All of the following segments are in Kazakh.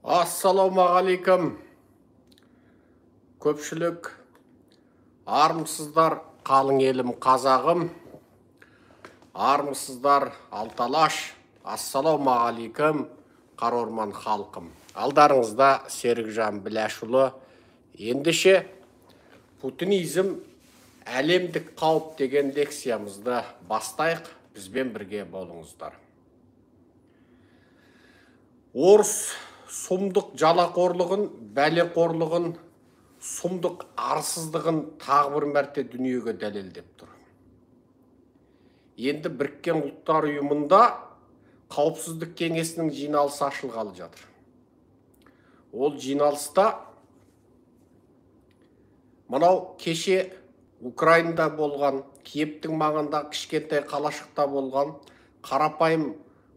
Ассалаумағалейкум, көпшілік, армысыздар, қалың елім, қазағым, армысыздар, алты алаш, ассалаумағалейкум, қара орман халқым. Алдарыңызда Серікжан Біләшұлы. Ендеше, путинизм әлемдік қауіп деген лекциямызды бастайық, бізбен бірге болыңыздар. Орыс сұмдық жалақорлығын, бәлеқорлығын, сұмдық арсыздығын тағы бір мәрте дүниеге дәлелдеп тұр. Енді Біріккен Ұлттар Ұйымында Қауіпсіздік кеңесінің жиналысы ашылғалы жатыр. Ол жиналыста мынау кеше Украинада болған, Киевтің маңында кішкентай қалашықта болған қарапайым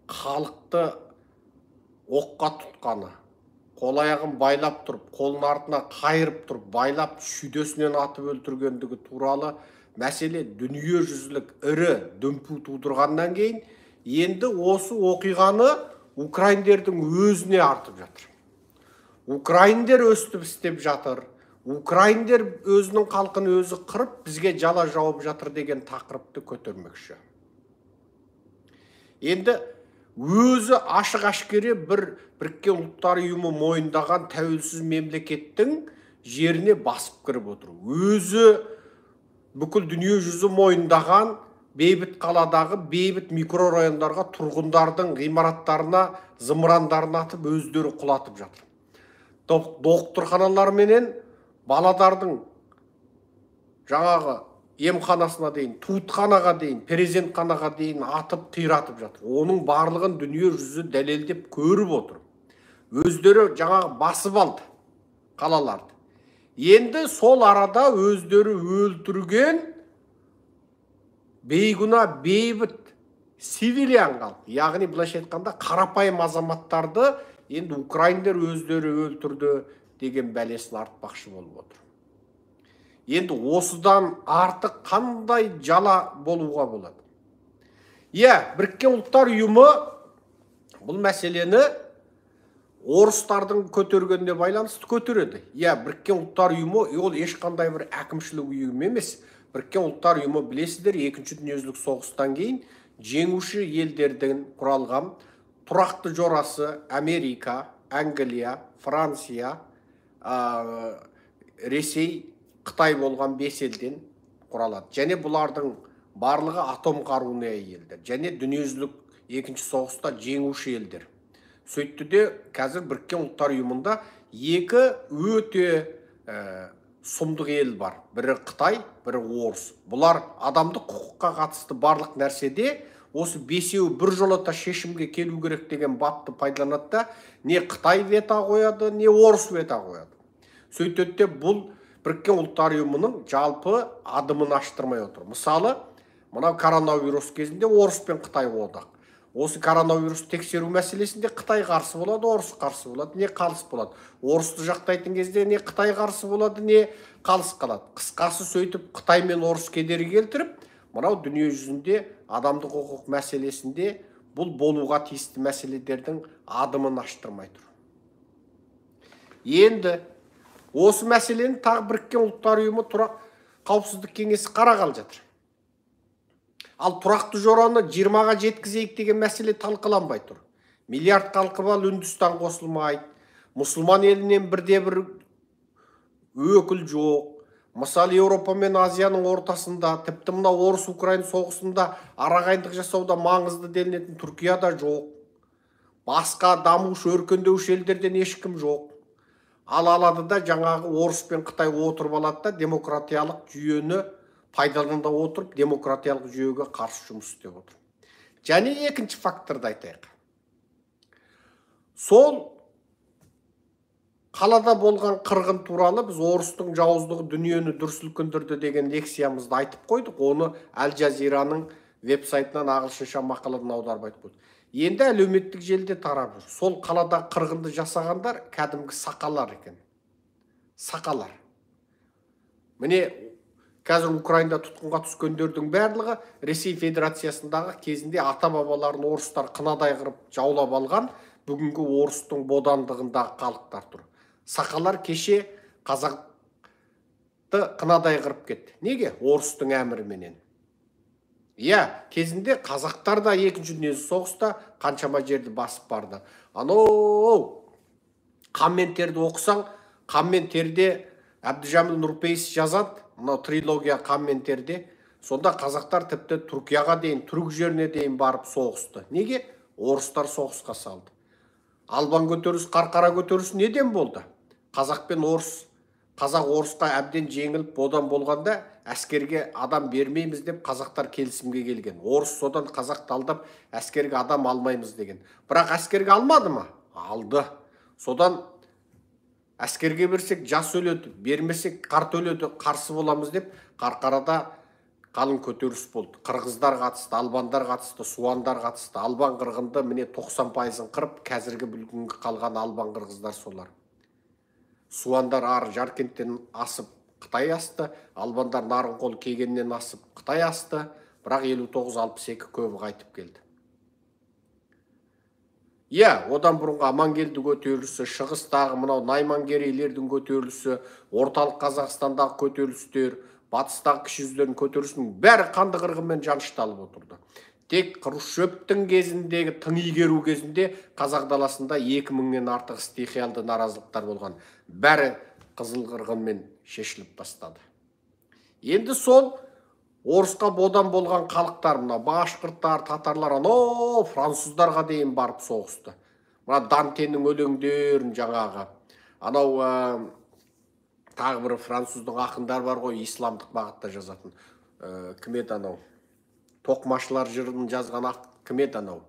халықты оққа тұтқаны, қол аяғын байлап тұрып, қолын артына қайырып тұрып, байлап шүйдесінен атып өлтіргендігі туралы мәселе дүниежүзілік ірі дүмпу тудырғаннан кейін енді осы оқиғаны украиндердің өзіне артып жатыр. Украиндер өстіп істеп жатыр, украиндер өзінің халқын өзі қырып, бізге жала жауып жатыр деген тақырыпты көтермекші. Енді өзі ашық әшкере бір Біріккен Ұлттар Ұйымы мойындаған тәуелсіз мемлекеттің жеріне басып кіріп отыр. Өзі бүкіл дүние жүзі мойындаған бейбіт қаладағы бейбіт микрорайондарға тұрғындардың ғимараттарына зымырандарын атып өздері құлатып жатыр. Докторханалар менен баладардың жаңағы емханасына дейін, туытханаға дейін, перзентханаға дейін атып қиратып жатыр. Оның барлығын дүние жүзі дәлелдеп көріп отыр. Өздері жаңағы басып алды қалаларды. Енді сол арада өздері өлтірген бейгүнә бейбіт сивилиан халық, яғни былайша айтқанда қарапайым азаматтарды енді украиндер өздері өлтірді деген бәлесін артпақшы болып отыр. Енді осыдан артық қандай жала болуға болады? Иә, Біріккен Ұлттар Ұйымы бұл мәселені орыстардың көтергеніне байланысты көтереді. Иә, Біріккен Ұлттар Ұйымы ол ешқандай бір әкімшілік ұйым емес. Біріккен Ұлттар Ұйымы, білесіздер, Екінші дүниежүзілік соғыстан кейін жеңуші елдерден құралған тұрақты жорасы Америка, Англия, Франция, Ресей, Қытай болған 5 елден құралады. Және бұлардың барлығы атом қаруына ие елдер. Және дүниежүзілік екінші соғыста жеңуші елдер. Сөйтті де қазір Біріккен Ұлттар Ұйымында екі өте сұмдық ел бар. Бірі Қытай, бірі орыс. Бұлар адамдық құқыққа қатысты барлық нәрседе осы бесеуі бір жолата шешімге келу керек деген бапты пайдаланады да, не Қытай вето қояды, не орыс вето қояды. Сөйтеді де бұл Біріккен Ұлттар Ұйымының жалпы адымын аштырмай отыр. Мысалы, мынау коронавирус кезінде орыс пен Қытай одақ. Осы коронавирус тексеру мәселесінде Қытай қарсы болады, орыс қарсы болады, не қалыс болады. Орысты жақтайтын кезде не Қытай қарсы болады, не қалыс қалады. Қысқасы, сөйтіп Қытай мен орыс кедергі келтіріп, мынау дүние жүзінде адамдық құқық мәселесінде бұл болуға тиісті мәселелердің адымын аштырмай тұр. Енді осы мәселені тағы Біріккен Ұлттар Ұйымы Қауіпсіздік кеңесі қарағалы жатыр. Ал тұрақты жораны 20-ға жеткізейік деген мәселе талқыланбай тұр. Миллиард халқы бар Үндістан қосылмайды. Мұсылман елінен бірде бір өкіл жоқ. Мысалы, Еуропа мен Азияның ортасында, тіпті мына орыс-украин соғысында арағайындық жасауда маңызды делінетін Түркияда жоқ. Басқа дамушы, өркендеуші елдерден ешкім жоқ. Ал алады да жаңағы орыс пен Қытай отырып алады да демократиялық жүйені пайдалана отырып, демократиялық жүйеге қарсы жұмыс істеп отыр. Және екінші факторды айтайық. Сол қалада болған қырғын туралы біз орыстың жауыздығы дүниені дүр сілкіндірді деген лекциямызды айтып қойдық. Оны Әл Жазираның веб-сайтынан ағылшынша мақаладан аударып айтып қойдық. Енді әлеуметтік желіде тарап жүр. Сол қалада қырғынды жасағандар кәдімгі сақалар екен. Сақалар. Міне, қазір Украинада тұтқынға түскендердің барлығы Ресей Федерациясындағы кезінде ата-бабаларын орыстар қынадай қырып жаулап алған бүгінгі орыстың бодандығындағы халықтар тұр. Сақалар кеше қазақты қынадай қырып кетті. Неге? Орыстың әміріменен. Иә, кезінде қазақтар да екінші дүниежүзілік соғыста қаншама жерді басып барды. Анау қан мен терді оқысаң, қан мен терде Әбдіжәміл Нұрпейіс жазады, мынау трилогия қан мен терде. Сонда қазақтар тіпті Түркияға дейін, түрік жеріне дейін барып соғысты. Неге? Орыстар соғысқа салды. Албан көтерілісі, Қарқара көтерілісі неден болды? Қазақ пен орыс, қазақ орысқа әбден жеңіліп бодан болғанда әскерге адам бермейміз деп қазақтар келісімге келген. Орыс содан қазақты алдап әскерге адам алмаймыз деген. Бірақ әскерге алмады ма? Алды. Содан әскерге берсек жас өледі, бермесек қарт өледі, қарсы боламыз деп Қарқарада қалың көтеріліс болды. Қырғыздар қатысты, албандар қатысты, суандар қатысты. Албан қырғынды міне 90%-ын қырып, қазіргі бүгінгі қалған албан қырғыздар солар. Суандар ары Жаркенттен асып Қытай асты, албандар Нарынқол Кегеннен асып Қытай асты, бірақ 59-62 көбі қайтып келді. Иә, одан бұрынғы Амангелді көтерілісі, шығыстағы мынау Наймангерейлердің көтерілісі, орталық Қазақстандағы көтерілістер, батыстағы кіші жүздердің көтерілісінің бәрі қанды қырғынмен жанышталып отырды. Тек Хрущевтің кезіндегі тың игеру кезінде қазақ даласында 2000-нен артық стихиялды наразылықтар болған. Бәрі қызыл қырғынмен шешіліп тастады. Енді сол орысқа бодан болған халықтар, мына башқұрттар, татарлар, анау француздарға дейін барып соғысты. Мына Дантенің өлеңдерін жаңағы, анау тағы бір француздың ақындары бар ғой, исламдық бағытта жазатын. Кім еді анау? Тоқмашылар жырын жазған кім еді анау?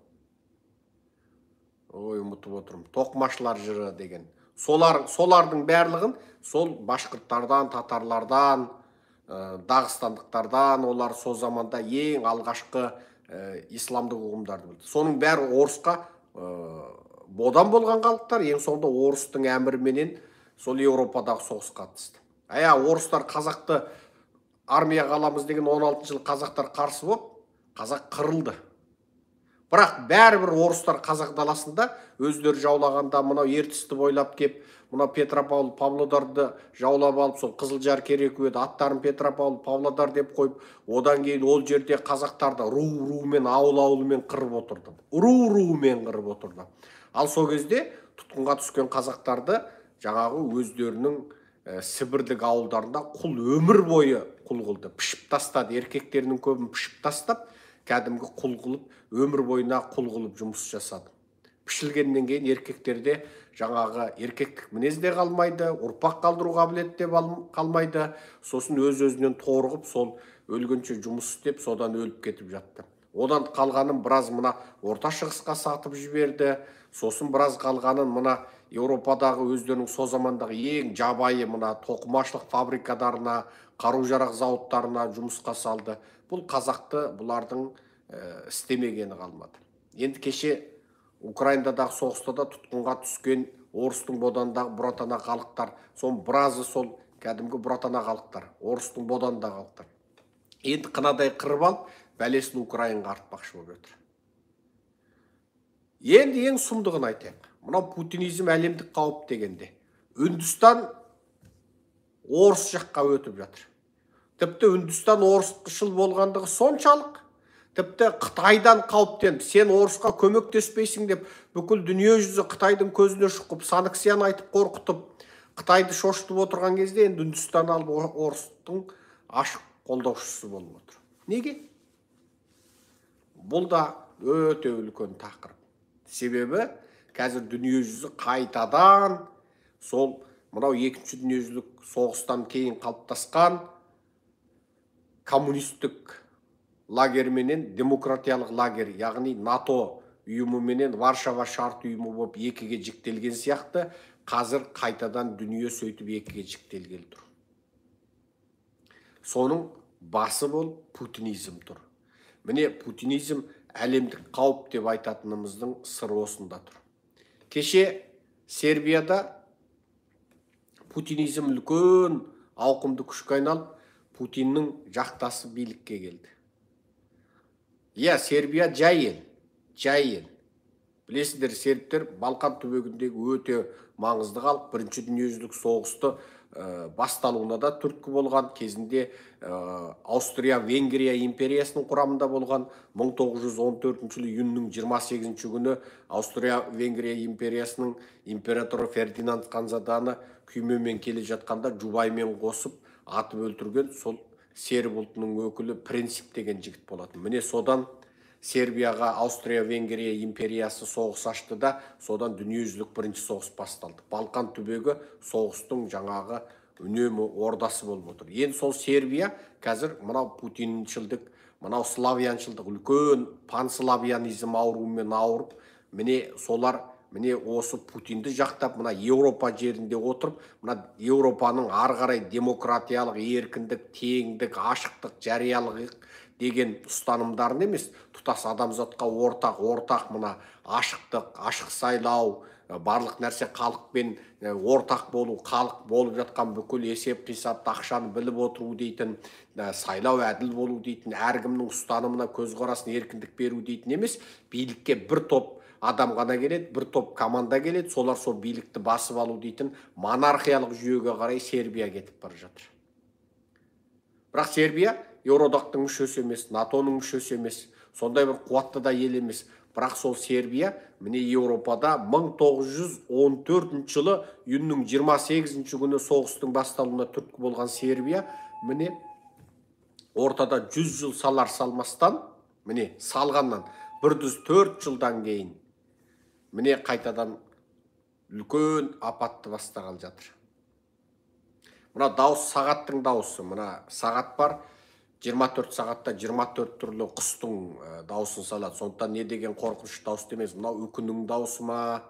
Ой, ұмытып отырмын. Тоқмашылар жыры деген. Солардың барлығын сол башқұрттардан, татарлардан, дағыстандықтардан, олар сол заманда ең алғашқы исламдық ұғымдарды білді. Соның бәрі орысқа бодан болған халықтар, ең соңында орыстың әміріменен сол Еуропадағы соғысқа қатысты. Ая, орыстар қазақты армияға аламыз деген 16 жыл қазақтар қарсы болып, қазақ қырылды. Бірақ бәрібір орыстар қазақ даласында өздері жаулағанда мынау Ертісті бойлап кеп, мынау Петропавл, Павлодарды жаулап алып, сол Қызылжар, Кереку еді, аттарын Петропавл, Павлодар деп қойып, одан кейін ол жерде қазақтарды ру-румен, ауыл-ауылмен қырып отырды. Ру-румен қырып отырды. Ал сол кезде тұтқынға түскен қазақтарды жаңағы өздерінің сібірлік ауылдарында құл өмір бойы құл қылды. Пішіп тастады, еркектерінің көбін пішіп тастап, кәдімгі құл қылып, өмір бойына құл қылып жұмыс жасады. Пішілгеннен кейін еркектерде жаңағы еркектік мінез де қалмайды, ұрпақ қалдыру қабілеті де қалмайды, сосын өз-өзінен торығып, сол өлгенше жұмыс істеп, содан өліп кетіп жатты. Одан қалғанын біраз мына Орта Шығысқа сатып жіберді, сосын біраз қалғанын мына Еуропадағы өздерінің сол замандағы ең жабайы мына тоқымашылық фабрикаларына, қару-жарақ зауыттарына жұмысқа салды. Бұл қазақты бұлардың істемегені қалмады. Енді кеше Украинадағы соғыста да тұтқынға түскен орыстың бодандағы бұратана халықтар, соның біразы сол кәдімгі бұратана халықтар, орыстың бодандағы халықтар. Енді қынадай қырып алып, бәлесін Украинаға артпақшы болып отыр. Енді ең сұмдығын айтайық. Мынау путинизм әлемдік қауіп дегенде. Үндістан орыс жаққа өтіп жатыр. Тіпті Үндістан орысшыл болғандығы соншалық, тіпті Қытайдан қауіптеніп, сен орысқа көмектеспейсің деп, бүкіл дүние жүзі Қытайдың көзіне шұқып, санкцияны айтып қорқытып, Қытайды шошытып отырған кезде енді Үндістан алып орыстың ашық қолдаушысы болып отыр. Неге? Бұл да өте үлкен тақырып. Себебі қазір дүние жүзі қайтадан сол мынау екінші дүниежүзілік соғыстан кейін қалыптасқан коммунистік лагерь менен демократиялық лагерь, яғни НАТО ұйымы менен Варшава шарт ұйымы болып екіге жіктелген сияқты, қазір қайтадан дүние сөйтіп екіге жіктелгелі тұр. Соның басы болып путинизм тұр. Міне путинизм әлемдік қауіп деп айтатынымыздың сыры осында тұр. Кеше Сербияда путинизм үлкен ауқымды күшке айналып, Путиннің жақтасы билікке келді. Иә, Сербия жай ел, жай ел. Білесіздер, сербтер Балқан түбегіндегі өте маңызды халық. Бірінші дүниежүзілік соғысты басталуына да түрткі болған. Кезінде Аустрия-Венгрия империясының құрамында болған. 1914 жылы июньнің 28 күні Аустрия-Венгрия империясының императоры Фердинанд ханзаданы күймемен келе жатқанда жұбайымен қосып атып өлтірген сол серб ұлтының өкілі Принцип деген жігіт болатын. Міне, содан Сербияға Аустрия-Венгрия империясы соғыс ашты да, содан дүниежүзілік бірінші соғыс басталды. Балқан түбегі соғыстың жаңағы үнемі ордасы болып отыр. Енді сол Сербия қазір мынау путиншілдік, мынау славяншылдық, үлкен панславянизм ауруымен ауырып, міне солар, міне осы Путинді жақтап, мына Еуропа жерінде отырып, мына Еуропаның ары қарай демократиялық, еркіндік, теңдік, ашықтық, жариялық деген ұстанымдарын емес, тұтас адамзатқа ортақ мына ашықтық, ашық сайлау, барлық нәрсе халықпен ортақ болу, халық болып жатқан бүкіл есеп қисапты, ақшаны біліп отыру дейтін, сайлау әділ болу дейтін, әркімнің ұстанымына, көзқарасына еркіндік беру дейтін емес, билікке бір топ адам ғана келеді, бір топ команда келеді, солар сол билікті басып алу дейтін монархиялық жүйеге қарай Сербия кетіп бара жатыр. Бірақ Сербия Еуроодақтың мүшесі емес, НАТО-ның мүшесі емес, сондай бір қуатты да ел емес. Бірақ сол Сербия міне Еуропада 1914 жылы июньнің 28 күні соғыстың басталуына түрткі болған Сербия міне ортада 100 жыл салар салмастан, міне салғаннан 104 жылдан кейін міне қайтадан үлкен апатты бастағалы жатыр. Мына дауыс сағаттың дауысы, мына сағат бар, 24 сағатта 24 түрлі құстың дауысын салады. Сондықтан не деген қорқынышты дауыс емес, мынау үкінің дауысы ма,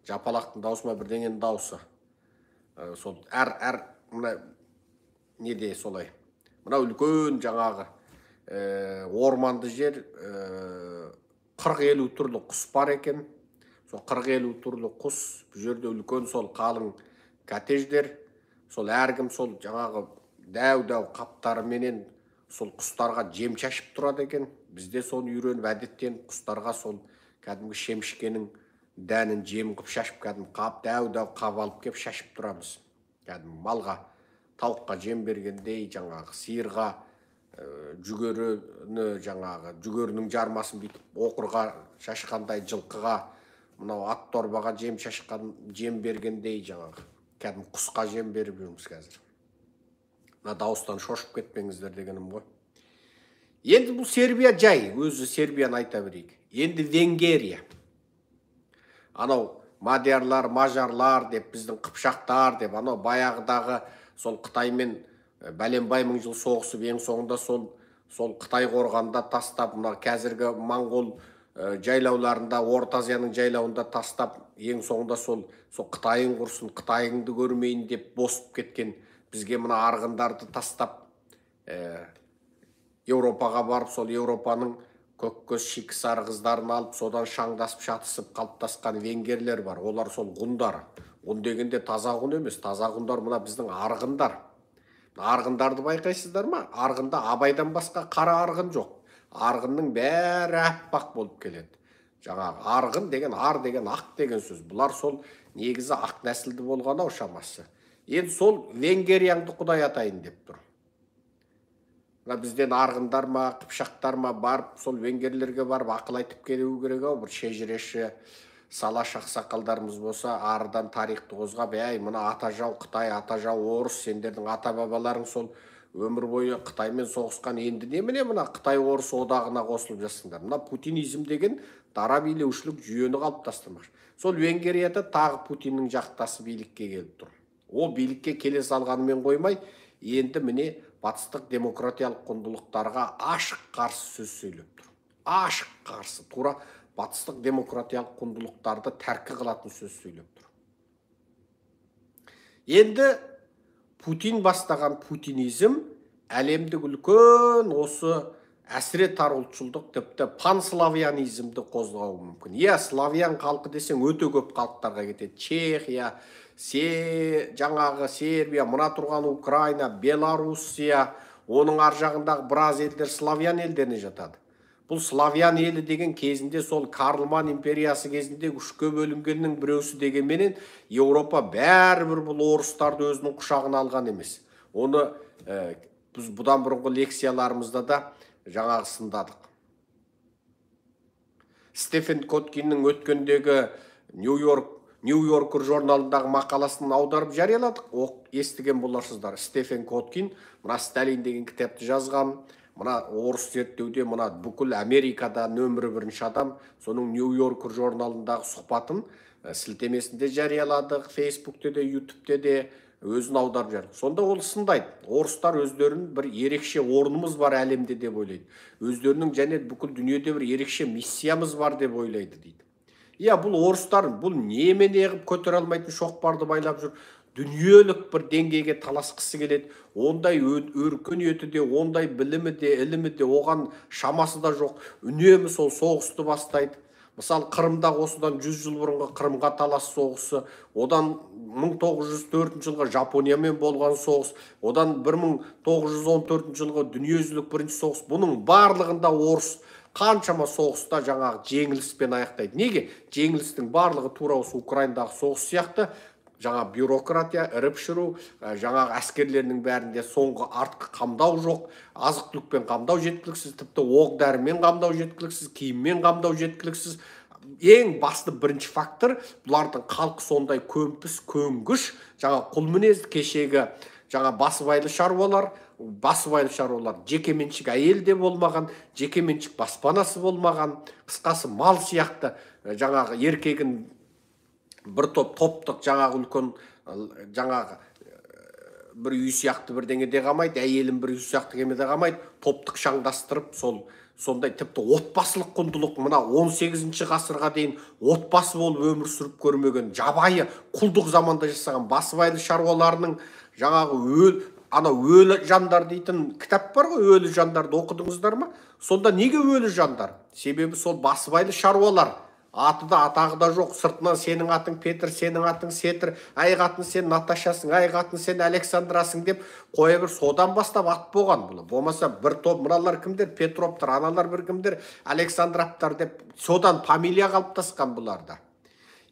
жапалақтың дауысы ма, бірдеңенің дауысы. Сол әр мына неде солай. Мынау үлкен жаңағы орманды жер, 40-50 түрлі құс бар екен. Сол 40-50 түрлі құс, бұл жерде үлкен сол қалың коттедждер, сол әркім сол жаңағы дәу-дәу қаптарыменен сол құстарға жем шашып тұрады екен. Бізде соны үйреніп, әдеттеніп, құстарға сол кәдімгі шемішкенің дәнін жем қып шашып, кәдімгі қап, дәу-дәу қап алып кеп шашып тұрамыз. Кәдімгі малға, тауыққа жем бергендей, жаңағы сиырға, жүгеріні, жаңағы жүгерінің жармасын бүйтіп оқырға шашқандай, жылқыға, мынау ат дорбаға жем шашқан, жем бергендей, жаңағы кәдімгі құсқа жем беріп жүрміз қазір. Мына дауыстан шошып кетпеңіздер дегенім ғой. Енді бұл Сербия жай, өзі Сербияны айта берейік. Енді Венгерия. Анау мадиярлар, мажарлар деп, біздің қыпшақтар деп, анау баяғыдағы сол Қытаймен бәленбай мың жыл соғысып, ең соңында сол Қытай қорғанда тастап, мына қазіргі моңғол жайлауларында, Орта Азияның жайлауында тастап, ең соңында сол Қытайың құрсын, Қытайыңды көрмейін деп босып кеткен, бізге мына арғындарды тастап, Еуропаға барып, сол Еуропаның көккөз шикі сары қыздарын алып, содан шаңдасып, шатысып қалыптасқан венгерлер бар. Олар сол ғұндар. Ғұн дегенде таза ғұн емес, таза ғұндар мына біздің арғындар. Арғындарды байқайсыздар ма? Арғында Абайдан басқа қара арғын жоқ. Арғынның бәрі аппақ болып келеді. Жаңағы арғын деген, ар деген ақ деген сөз. Бұлар сол негізі ақ нәсілді болған ау шамасы. Енді сол Венгерияңды Құдай атайын деп тұр. Мына бізден арғындар ма, қыпшақтар ма барып, сол венгерлерге барып ақыл айтып келу керек ау, бір шежіреші салаш ақсақалдарымыз болса, арыдан тарихты қозғап, әй, мына ата жау Қытай, ата жау орыс, сендердің ата-бабаларың сол өмір бойы Қытаймен соғысқан, енді немене мына Қытай орыс одағына қосылып жатсыңдар. Мына путинизм деген дара билеушілік жүйені қалыптастырмақшы. Сол Венгерияда тағы Путиннің жақтасы билікке келіп тұр. Ол билікке келе салғанымен қоймай, енді міне батыстық демократиялық құндылықтарға ашық қарсы сөз сөйлеп тұр. Ашық қарсы, тура батыстық демократиялық құндылықтарды тәркі қылатын сөз сөйлеп тұр. Енді Путин бастаған путинизм әлемдік үлкен осы әсіре тар ұлтшылдық, тіпті панславянизмді қозғауы мүмкін. Иә, славян халқы десең өте көп халықтарға кетеді. Чехия, жаңағы Сербия, мына тұрған Украина, Белоруссия, оның ар жағындағы біраз елдер славян елдеріне жатады. Бұл славян елі деген кезінде сол Карлман империясы кезінде үшке бөлінгеннің біреусі дегенменен, Еуропа бәрібір бұл орыстарды өзінің құшағына алған емес. Оны біз бұдан бұрынғы лекцияларымызда да жаңағы сындадық. Стефен Коткиннің өткендегі Нью Йоркер журналындағы мақаласын аударып жарияладық. Оқ естіген боларсыздар. Стефен Коткин мына «Сталин» деген кітапты жазған, мына орыс зерттеуде мына бүкіл Америкада нөмірі бірінші адам. Соның Нью Йоркер журналындағы сұхбатын сілтемесінде жарияладық, Фейсбукте де, Ютубте де өзін аударып жариялады. Сонда ол сындайды: орыстар өздерін бір ерекше орнымыз бар әлемде деп ойлайды, өздерінің және бүкіл дүниеде бір ерекше миссиямыз бар деп ойлайды дейді. Иә, бұл орыстар бұл немене қылып көтере алмайтын шоқпарды байлап жүр, дүниелік бір деңгейге таласқысы келеді. Ондай өркениеті де, ондай білімі де, ілімі де, оған шамасы да жоқ. Үнемі сол соғысты бастайды. Мысалы, Қырымдағы осыдан 100 жыл бұрынғы Қырымға талас соғысы, одан 1904 жылғы Жапониямен болған соғыс, одан 1914 жылғы дүниежүзілік бірінші соғыс, бұның барлығында орыс қаншама соғыста жаңағы жеңіліспен аяқтайды. Неге? Жеңілістің барлығы тура осы Украинадағы соғыс сияқты жаңа бюрократия, іріп шіру, жаңағы әскерлерінің бәрінде соңғы артқы қамдау жоқ, азық түлікпен қамдау жеткіліксіз, тіпті оқ дәрімен қамдау жеткіліксіз, киіммен қамдау жеткіліксіз. Ең басты бірінші фактор — бұлардың халқы сондай көмпіс, көнгіш, жаңа құл мінез, кешегі жаңа басыбайлы шаруалар. Басыбайлы шаруалар жекеменшік әйел де болмаған, жекеменшік баспанасы болмаған, қысқасы, мал сияқты жаңағы еркегін бір топ топтық жаңағы үлкен жаңағы бір үй сияқты бірдеңеде қамайды, әйелін бір үй сияқты кемеде қамайды, топтық шаңдастырып, сол сондай. Тіпті отбасылық құндылық, мына 18 ғасырға дейін отбасы болып өмір сүріп көрмеген, жабайы құлдық заманда жасаған басыбайлы шаруаларының жаңағы ана «Өлі жандар» дейтін кітап бар ғой, «Өлі жандарды» оқыдыңыздар ма? Сонда неге өлі жандар? Себебі сол басыбайлы шаруалар аты да, атағы да жоқ, сыртынан сенің атың Петр, сенің атың Сетр, әй қатын, сен Наташасың, әй қатын, сен Александрасың деп қоя бер, содан бастап ат болған бұл. Болмаса бір топ мыналар кімдер, Петровтар, аналар бір кімдер, Александровтар деп, содан фамилия қалыптасқан бұларда.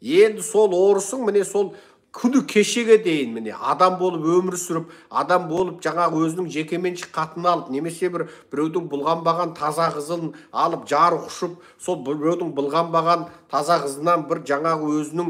Енді сол орысың міне сол күні кешеге дейін міне адам болып өмір сүріп, адам болып жаңағы өзінің жекеменшік қатын алып немесе бір біреудің былғанбаған таза қызын алып, жар құшып, сол біреудің былғанбаған таза қызынан бір жаңағы өзінің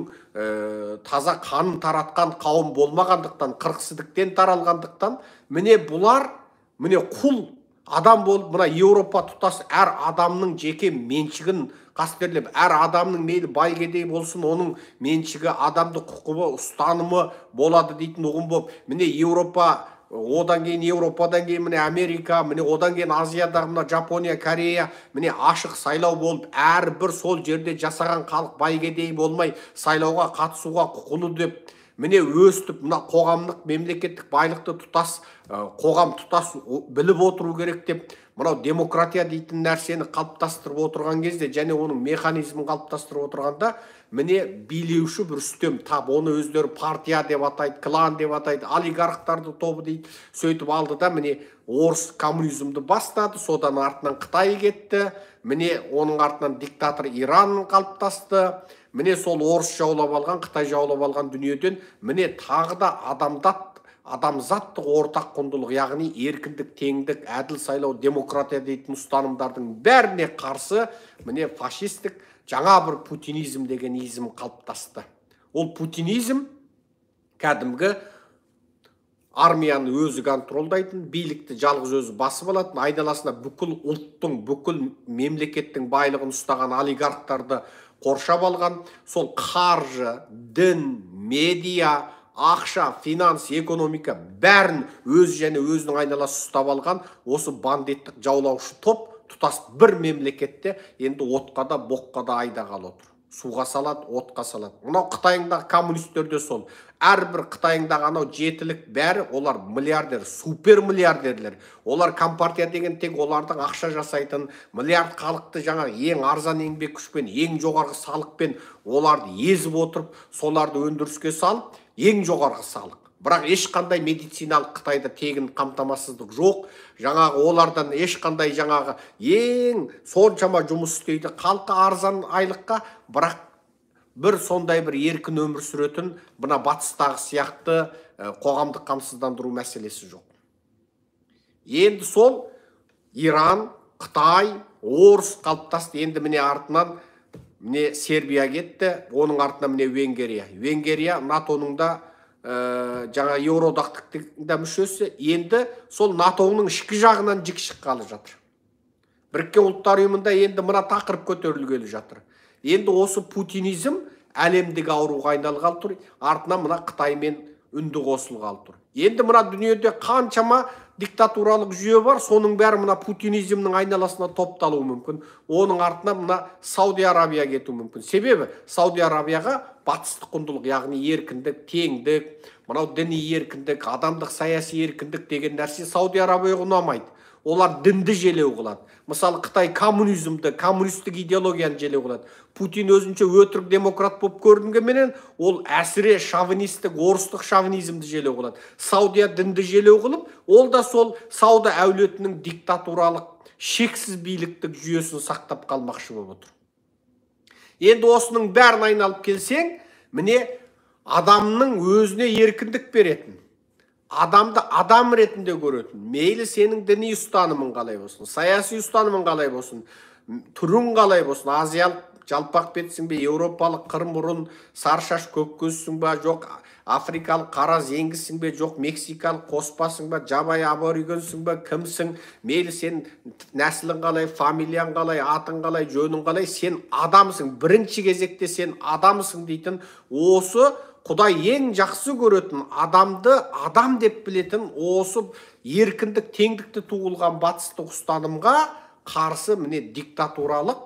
таза қанын таратқан қауым болмағандықтан, қырықсідіктен таралғандықтан, міне бұлар міне құл адам болып, мына Еуропа тұтас әр адамның жеке меншігін қастерлеп, әр адамның, мейлі бай кедей болсын, оның меншігі, адамды құқығы, ұстанымы болады дейтін ұғым болып, міне Еуропа, одан кейін Еуропадан кейін міне Америка, міне одан кейін Азиядағы мына Жапония, Корея, міне ашық сайлау болып, әрбір сол жерде жасаған халық бай кедей болмай сайлауға қатысуға құқылы деп, міне өстіп мына қоғамдық мемлекеттік байлықты тұтас қоғам тұтас біліп отыру керек деп, мынау демократия дейтін нәрсені қалыптастырып отырған кезде және оның механизмін қалыптастырып отырғанда, міне билеуші бір үстем тап, оны өздері партия деп атайды, клан деп атайды, олигархтарды тобы дейді. Сөйтіп алды да, міне орыс коммунизмді бастады, содан артынан Қытай кетті, міне оның артынан диктатор Иран қалыптасты. Міне сол орыс жаулап алған, Қытай жаулап алған дүниеден міне тағы да адамзаттық ортақ құндылық, яғни еркіндік, теңдік, әділ сайлау, демократия дейтін ұстанымдардың бәріне қарсы міне фашистік жаңа бір путинизм деген изм қалыптасты. Ол путинизм кәдімгі армияны өзі контролдайтын, билікті жалғыз өзі басып алатын, айналасына бүкіл ұлттың, бүкіл мемлекеттің байлығын ұстаған олигархтарды қоршап алған, сол қаржы, дін, медиа, ақша, финанс, экономика бәрін өзі және өзінің айналасы ұстап алған осы бандиттік жаулаушы топ тұтас бір мемлекетте енді отқа да, боққа да айдағалы отыр, суға салады, отқа салады. Мынау Қытайыңдағы коммунистер де сол, әрбір Қытайыңдағы анау жетілік бәрі олар миллиардер, супер миллиардерлер. Олар компартия деген тек олардың ақша жасайтын, миллиард халықты жаңа ең арзан еңбек күшпен, ең жоғарғы салықпен оларды езіп отырып, соларды өндіріске салып, ең жоғарғы салық Бірақ ешқандай медициналық Қытайда тегін қамтамасыздық жоқ. Жаңағы олардан ешқандай жаңағы ең соншама жұмыс істейді, халқы арзан айлыққа, бірақ бір сондай бір еркін өмір сүретін мына батыстағы сияқты қоғамдық қамсыздандыру мәселесі жоқ. Енді сол Иран, Қытай, орыс қалыптасты. Енді міне артынан міне Сербия кетті, оның артынан міне Венгрия. Венгрия НАТО-ның да жаңа еуроодақтың да мүшесі. Енді сол НАТО-ның ішкі жағынан жік шыққалы жатыр. Біріккен Ұлттар Ұйымында енді мына тақырып көтерілгелі жатыр. Енді осы путинизм әлемдік ауруға айналғалы тұр. Артынан мына Қытай мен Үнді қосылғалы тұр. Енді мына дүниеде қаншама диктатуралық жүйе бар, соның бәрі мына путинизмнің айналасына топталуы мүмкін. Оның артынан мына Сауди Арабия кетуі мүмкін. Себебі Сауди Арабияға батыстық құндылық, яғни еркіндік, теңдік, мынау діни еркіндік, адамдық саяси еркіндік деген нәрсе Сауди Арабияға ұнамайды. Олар дінді желеу қылады. Мысалы, Қытай коммунизмді, коммунистік идеологияны желеу қылады. Путин өзінше өтірік демократ болып көрінгенменен, ол әсіре шовинистік, орыстық шовинизмді желеу қылады. Саудия дінді желеу қылып, ол да сол Сауда әулетінің диктатуралық шексіз биліктік жүйесін сақтап қалмақшы болып отыр. Енді осының бәрін айналып келсең, міне адамның өзіне еркіндік беретін, адамды адам ретінде көретін, мейлі сенің діни ұстанымың қалай болсын, саяси ұстанымың қалай болсын, түрің қалай болсын, азиялық жалпақ бетсің бе, еуропалық қыр мұрын, сары шаш көк көзсің ба, жоқ африкалық қара зеңгісің бе, жоқ мексикалық қоспасың ба, жабайы аборигенсің ба, кімсің, мейлі сен нәсілің қалай, фамилияң қалай, атың қалай, жөнің қалай, сен адамсың, бірінші кезекте сен адамсың дейтін осы Құдай ең жақсы көретін, адамды адам деп білетін осы еркіндік, теңдікті туылған батыстық ұстанымға қарсы міне диктатуралық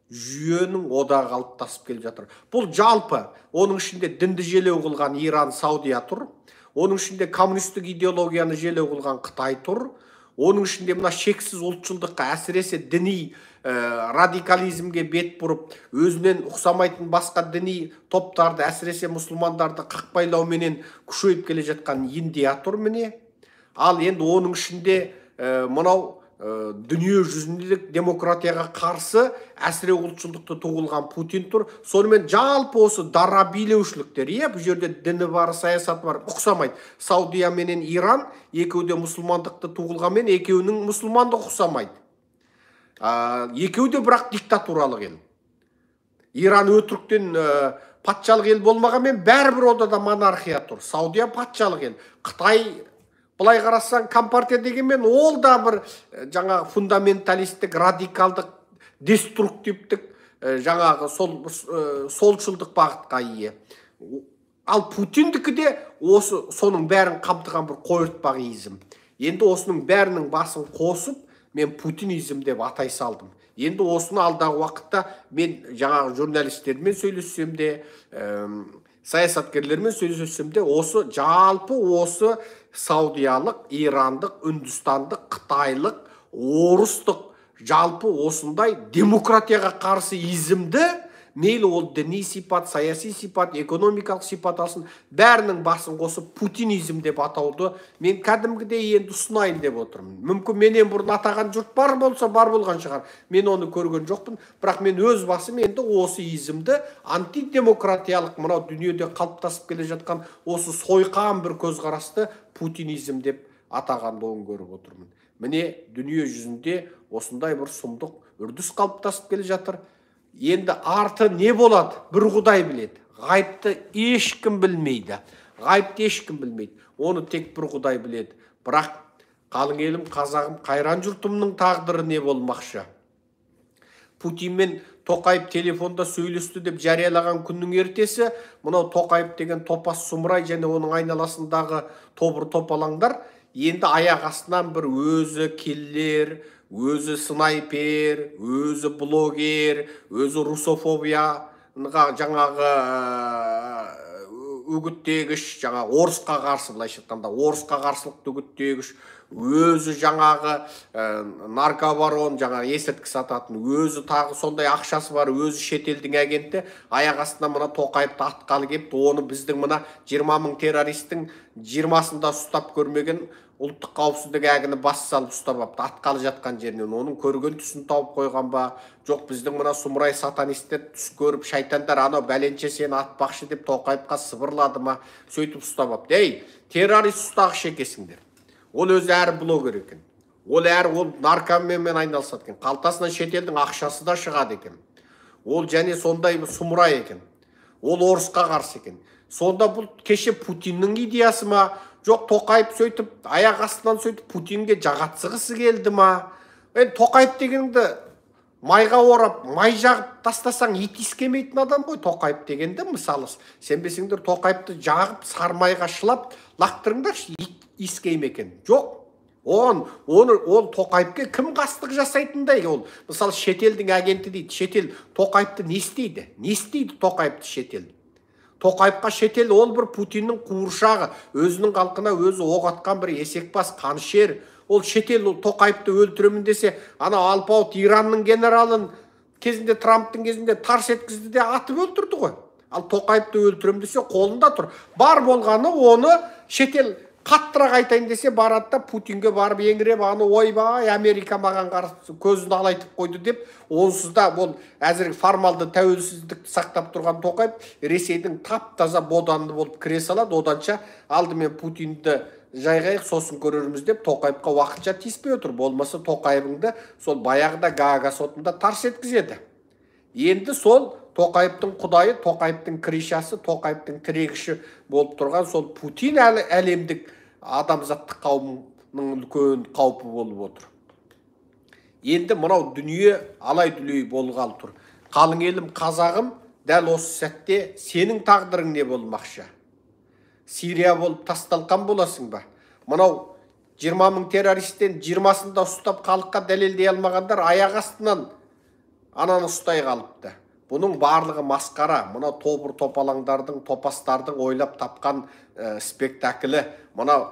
жүйенің одағы қалыптасып келе жатыр. Бұл жалпы, оның ішінде дінді желеу қылған Иран, Саудия тұр, оның ішінде коммунистік идеологияны желеу қылған Қытай тұр, оның ішінде мына шексіз ұлтшылдыққа, әсіресе діни радикализмге бет бұрып, өзінен ұқсамайтын басқа діни топтарды, әсіресе мұсылмандарды қақпайлауменен күшейіп келе жатқан Индия тұр міне. Ал енді оның ішінде мынау дүние жүзіндегі демократияға қарсы әсіре ұлтшылдықты туғылған Путин тұр. Сонымен жалпы осы дара билеушіліктер, бұл жерде діні бар, саясаты бар, ұқсамайды. Саудия менен Иран екеуі де мұсылмандықты туғылғанмен, екеуінің мұсылмандығы ұқсамайды. Екеуі де бірақ диктатуралық ел. Иран өтіріктен патшалық ел болмағанмен, бәрібір онда да монархия тұр. Саудия патшалық ел. Қытай былай қарасаң компартия дегенмен, ол да бір жаңағы фундаменталистік, радикалдық, деструктивтік жаңағы солшылдық бағытқа ие. Ал Путиндікі де осы соның бәрін қамтыған бір қойыртпақ изм. Енді осының бәрінің басын қосып, мен путинизм деп атай салдым. Енді осыны алдағы уақытта мен жаңағы журналистермен сөйлессем де, саясаткерлермен сөйлессем де, осы жалпы осы саудиялық, ирандық, үндістандық, қытайлық, орыстық жалпы осындай демократияға қарсы измді, мейлі ол діни сипат, саяси сипат, экономикалық сипат алсын, бәрінің басын қосып путинизм деп атауды мен кәдімгідей енді ұсынайын деп отырмын. Мүмкін менен бұрын атаған жұрт бар болса, бар болған шығар. Мен оны көрген жоқпын, бірақ мен өз басым енді осы измді антидемократиялық мынау дүниеде қалыптасып келе жатқан осы сойқан бір көзқарасты путинизм деп атағанды оң көріп отырмын. Міне дүние жүзінде осындай бір сұмдық үрдіс қалыптасып келе жатыр. Енді арты не болады? Бір Құдай біледі. Ғайыпты ешкім білмейді. Ғайыпты ешкім білмейді. Оны тек бір Құдай біледі. Бірақ қалың елім, қазағым, қайран жұртымның тағдыры не болмақшы? Путин мен Тоқаев телефонда сөйлесті деп жариялаған күннің ертесі, мынау Тоқаев деген топас сұмырай және оның айналасындағы тобыр топалаңдар енді аяқ астынан бір өзі киллер, өзі снайпер, өзі блогер, өзі русофобияға жаңағы үгіттегіш, жаңағы орысқа қарсы, былайша айтқанда орысқа қарсылықты үгіттегіш, өзі жаңағы наркобарон, жаңағы есірткі сататын, өзі тағы сондай ақшасы бар, өзі шетелдің агенті. Аяқ астынан мына Тоқаевты атқалы келіпті. Оны біздің мына 20 мың террористің 20-сында ұстап көрмеген ұлттық қауіпсіздік әгіні бас салып ұстап алыпты атқалы жатқан жерінен. Оның көрген түсін тауып қойған ба? Жоқ, біздің мына сұмырай сатанистер түс көріп, шайтандар анау бәленше сені атпақшы деп Тоқаевқа сыбырлады ма, сөйтіп ұстап алыпты. Ей, террорист ұстағыш екесіңдер. Ол өзі әрі блогер екен. Ол әрі ол наркоменмен айналысады екен. Қалтасынан шетелдің ақшасы да шығады екен. Ол және сондай сұмырай екен. Ол орысқа қарсы екен. Сонда бұл кеше Путиннің идеясы ма? Жоқ, Тоқаев сөйтіп, аяқ астынан сөйтіп Путинге жағатсығысы келді ма? Енді Тоқаев дегенді майға орап, май жағып тастасаң ит иіскемейтін адам ғой Тоқаев дегенді. Мысалы, сенбесеңдер Тоқаевты жағып, сары майға шылап, лақтырыңдаршы, ит иіскей ме екен? Жоқ. Ол Тоқаевке кім қастық жасайтындай ол? Мысалы, шетелдің агенті дейді. Шетел Тоқаевты не істейді? Не істейді Тоқаевты шетел? Тоқаевқа шетел ол бір Путиннің қуыршағы, өзінің халқына өзі оқ атқан бір есекбас қанішер. Ол шетел ол Тоқаевты өлтіремін десе, ана алпауыт Иранның генералын кезінде, Трамптың кезінде тарс еткізді де атып өлтірді ғой. Ал Тоқаевты өлтіремін десе қолында тұр. Бар болғаны оны шетел қаттырақ айтайын десе барады да Путинге барып еңіреп, аны ойбай, Америка маған қарсы көзін алайтып қойды деп. Онсыз да ол әзір формалды тәуелсіздікті сақтап тұрған Тоқаев Ресейдің тап-таза боданды болып кіре салады. Оданша алдымен Путинді жайғайық, сосын көрерміз деп Тоқаевқа уақытша тиіспей отыр. Болмаса Тоқаевыңды сол баяғыда Гаага сотында тарс еткізеді. Енді сол Тоқаевтың құдайы, Тоқаевтың кришасы, Тоқаевтың тірегіші болып тұрған сол Путин әлі әлемдік адамзаттық қауымның үлкен қаупі болып отыр. Енді мынау дүние алай-дүлей болғалы тұр. Қалың елім, қазағым, дәл осы сәтте сенің тағдырың не болмақшы? Сирия болып тасталқан боласың ба? Мынау 20 мың террористтен 20-сында ұстап халыққа дәлелдей алмағандар аяқ астынан ананы ұстай қалыпты. Бұның барлығы масқара. Мынау тобыр топалаңдардың, топастардың ойлап тапқан спектаклі. Мынау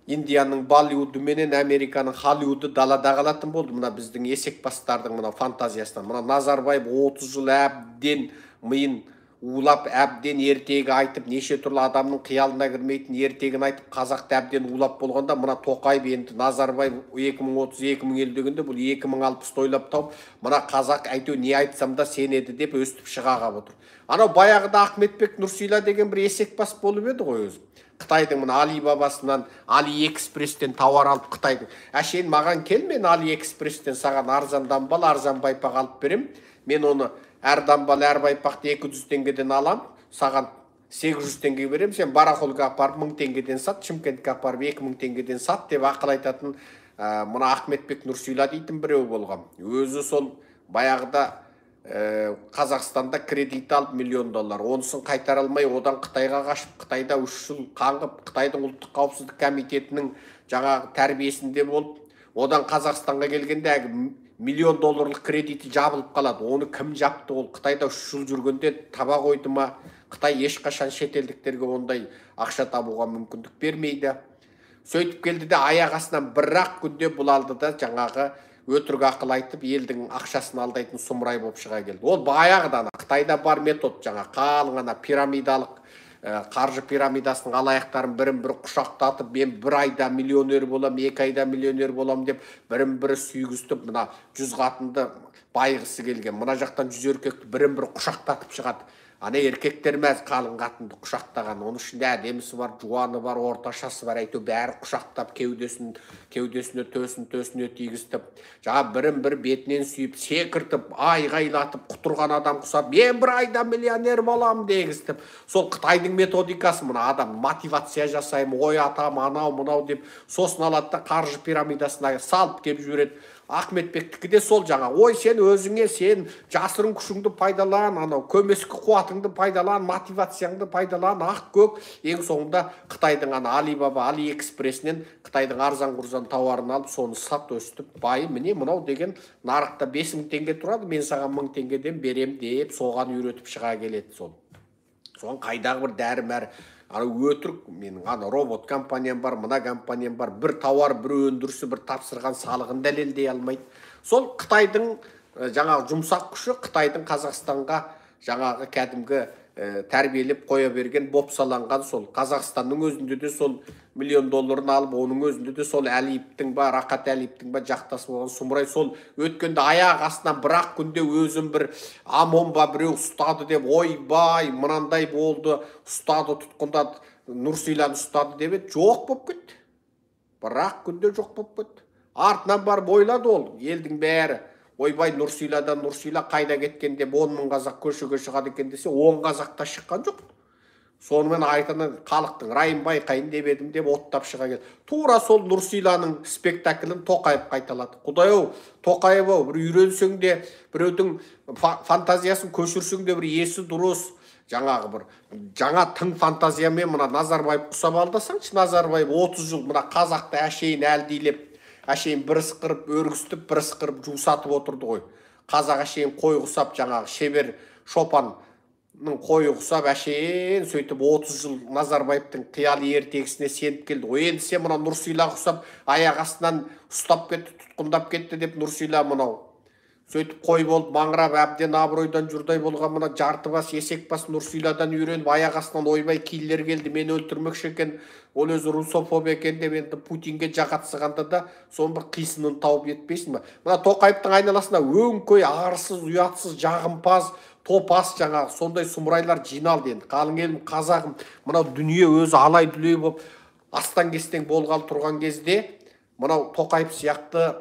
Индияның Болливуды менен Американың Холливуды далада қалатын болды. Мына біздің есекбастардың мына фантазиясынан. Мына Назарбаев 30 жыл әбден миын улап, әбден ертегі айтып, неше түрлі адамның қиялына кірмейтін ертегін айтып, қазақты әбден улап болғанда, мына Тоқаев енді Назарбаев 2030-2050 дегенде бұл 2060 ойлап тауып, мына қазақ әйтеуір не айтсам да сенеді деп өстіп шыға қап отыр. Анау баяғыда Ахметбек Нұрсила деген бір есекбас болып еді ғой өзі. Қытайдың мына Алибабасынан, Алиэкспресстен тауар алып Қытайдың. Әшейін маған кел, мен Алиэкспресстен саған арзан дамбал, арзан байпақ алып берем. Мен оны әр дамбал, әр байпақты 200 теңгеден алам, саған 800 теңге берем, сен барахолға апарып 1000 теңгеден сат, Шымкентке апарып 2000 теңгеден сат деп ақыл айтатын мына Ахметбек Нұрсила дейтін біреу болған. Өзі сол баяғыда Қазақстанда кредит алып миллион доллар, онысын қайтара алмай, одан Қытайға қашып, Қытайда 3 жыл қаңғып, Қытайдың ұлттық қауіпсіздік комитетінің жаңағы тәрбиесінде болып, одан Қазақстанға келгенде әлгі миллион долларлық кредиті жабылып қалады. Оны кім жапты? Ол Қытайда 3 жыл жүргенде таба қойды ма? Қытай ешқашан шетелдіктерге ондай ақша табуға мүмкіндік бермейді. Сөйтіп келді де аяқ астынан бір-ақ күнде бұл алды да жаңағы өтірік ақыл айтып, елдің ақшасын алдайтын сұмырай болып шыға келді. Ол баяғыда ана Қытайда бар метод, жаңа қалың ана пирамидалық қаржы пирамидасының алаяқтарын бірін-бірі құшақтатып, мен бір айда миллионер болам, 2 айда миллионер болам деп бірін-бірі сүйгізтіп, мына 100 қатынды байығысы келген, мына жақтан 100 еркекті бірін-бірі құшақтатып шығады. Ана еркектер мәз қалың қатынды құшақтаған, оның ішінде әдемісі бар, жуаны бар, орташасы бар, әйтеуір бәрі құшақтап кеудесіне төсін төсіне тигізтіп, жаңа бірін-бір бетінен сүйіп, секіртіп, айғайлатып, құтырған адам құсап, мен бір айда миллионер болам дегізтіп. Сол Қытайдың методикасы, мына адам мотивация жасаймын, ой атам, анау мынау деп, сосын алады да қаржы пирамидасына салып кеп жібереді. Ахметбектікі де сол жаңа, ой сен өзіңе, сен жасырын күшіңді пайдалан, анау көмескі қуатыңды пайдалан, мотивацияңды пайдалан, ақ көк. Ең соңында Қытайдың ана Алибаба, Алиэкспрессінен Қытайдың арзан-құрзан тауарын алып, соны сат өстіп байы, міне мынау деген нарықта 5000 теңге тұрады, мен саған 1000 теңгеден берем деп соған үйретіп шыға келеді сол. Соған қайдағы бір дәрі-мәрі Ана өтірік, менің ана робот компаниям бар, мына компаниям бар, бір тауар, бір өндірісі, бір тапсырған салығын дәлелдей алмайды. Сол Қытайдың жаңағы жұмсақ күші, Қытайдың Қазақстанға жаңағы кәдімгі тәрбиелеп қоя берген, бопсаланған сол Қазақстанның өзінде де сол миллион долларын алып, оның өзінде де сол Әлиевтің ба, Рақат Әлиевтің ба жақтасы болған сұмырай сол өткенде аяқ астынан бір-ақ күнде өзім бір ОМОН ба біреу ұстады деп, ойбай мынандай болды, ұстады, тұтқындады, Нұрсиланы ұстады деп еді, жоқ болып кетті. Бір-ақ күнде жоқ болып кетті. Артынан барып ойлады ол елдің бәрі, ойбай Нұрсиладан Нұрсила қайда кеткен деп 10 мың қазақ көшеге шығады екен десе, 10 қазақ та шыққан жоқ. Сонымен айтаны халықтың райын байқайын деп едім деп оттап шыға келді. Тура сол Нұрсиланың спектаклін Тоқаев қайталады. Құдай-ау, Тоқаев-ау, бір үйренсең де, біреудің фантазиясын көшірсең де бір есі дұрыс, жаңағы бір жаңа тың фантазиямен мына Назарбаев құсап алдасаңшы. Назарбаев 30 жыл мына қазақты әшейін әлдилеп, әшейін бір ысқырып өргізтіп, бір ысқырып жусатып отырды ғой. Қазақ әшейін қой құсап, жаңағы шебер шопанның қойы құсап әшейін сөйтіп 30 жыл Назарбаевтың қияли ертегісіне сеніп келді ғой. Енді сен мына Нұрсила құсап аяқ астынан ұстап кетті, тұтқындап кетті деп Нұрсила мынау сөйтіп қой болып маңырап әбден абыройдан жұрдай болған мына жарты бас есек бас Нұрсиладан үйреніп аяқ астынан ойбай киллер келді, мені өлтірмекші екен, ол өзі русофоб екен деп енді Путинге жағатсығанда да соның бір қисынын тауып етпейсің ба? Мына Тоқаевтың айналасына өңкей арсыз, ұятсыз, жағымпаз, топас жаңағы сондай сұмырайлар жиналды енді. Қалың елім, қазағым, мынау дүние өзі алай дүлей болып астан-кестең болғалы тұрған кезде мынау Тоқаев сияқты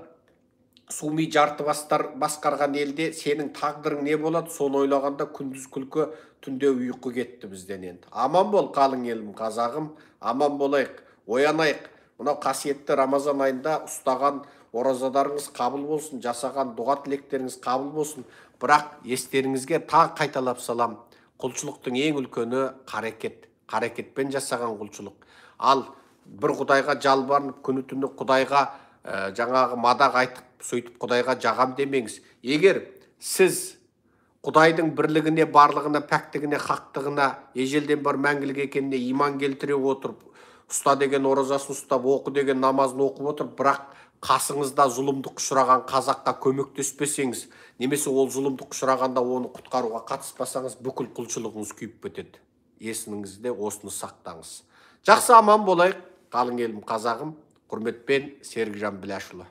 суми жарты бастар басқарған елде сенің тағдырың не болады, соны ойлағанда күндіз күлкі, түнде ұйқы кетті бізден енді. Аман бол, қалың елім, қазағым, аман болайық, оянайық. Мынау қасиетті Рамазан айында ұстаған оразадарыңыз қабыл болсын, жасаған дұға тілектеріңіз қабыл болсын. Бірақ естеріңізге тағы қайталап салам, құлшылықтың ең үлкені қарекет, қарекетпен жасаған құлшылық. Ал бір Құдайға жалбарынып, күні түні Құдайға жаңағы мадақ айтып, сөйтіп Құдайға жағам демеңіз. Егер сіз Құдайдың бірлігіне, барлығына, пәктігіне, хақтығына, ежелден бар мәңгілік екеніне иман келтіре отырып, ұста деген оразасын ұстап, оқы деген намазын оқып отырып, бірақ қасыңызда зұлымдық ұшыраған қазаққа көмектеспесеңіз, немесе ол зұлымдық ұшырағанда оны құтқаруға қатыспасаңыз, бүкіл құлшылығыңыз күйіп кетеді. Есіңізде осыны сақтаңыз. Жақсы, аман болайық, қалың елім, қазағым. Құрметпен, Серікжан Біләшұлы.